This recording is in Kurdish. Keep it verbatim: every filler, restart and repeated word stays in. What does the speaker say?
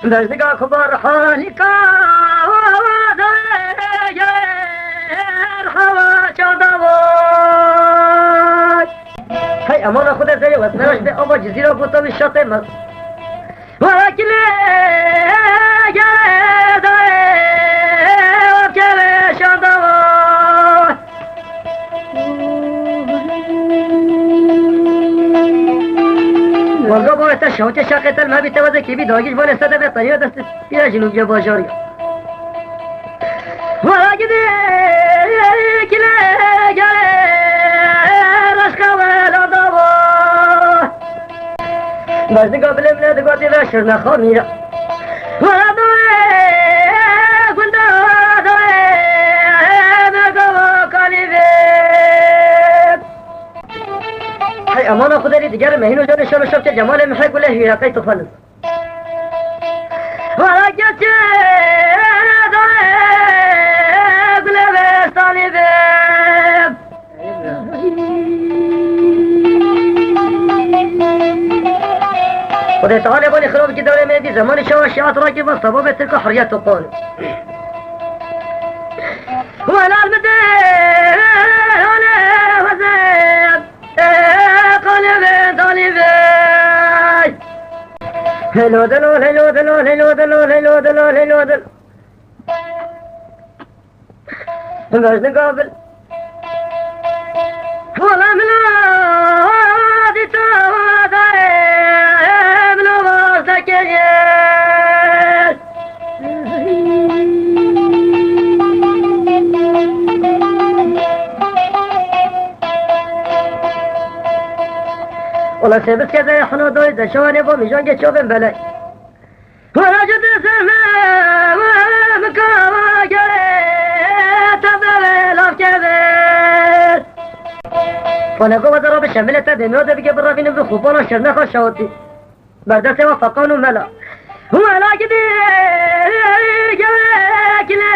Dejnika ku bar halîka dayê ger hewa çanda vay. Hey, emana Xwedê zerê wesmeraş bê ava cizîra gota wî şatê me. Wekilê gere dayê wekilê şanda vay. Wazga bavê te şewtê şaqê te li me bî te wezekî bî dagîş vanê sede ve teniya dest pîra jî nûbiye bajarî. Wala gidê kile gele reşka we lada va. Bejnika bilê min e digotî ve şirnexanî ye. Wala dawê gunda dawê me gava kalî vê. Hey emana Xwedê lê digerim, hîn û canê şer û şevkê cemalê min hey gulê hîreqey tu xwe li. Wala geçê dayê gulê vê salî vê. Xwedê Teala banê xirab ki dewrê me dî zemanê şewa şiat rakî va sebabê tirka huriyet û qan. Welal bide, hale hozeb, e, qalê ve, dalê ve. Helo delo, helo delo, helo delo, helo delo, helo delo. Mecnûn gavil. Wala min a dîta dayê min a vaz nekiriye. Wala sebiz kede hino doy de şewanê bo mijan geç çobin belay. Wala cedê serme, wala min kava gere, te bere lav keve. Fane go wada rabe şemile te demê o de bige biravînin bi xubana şernexa şawtî. Berdesê wa feqan û mela. Wala gidê gele kile.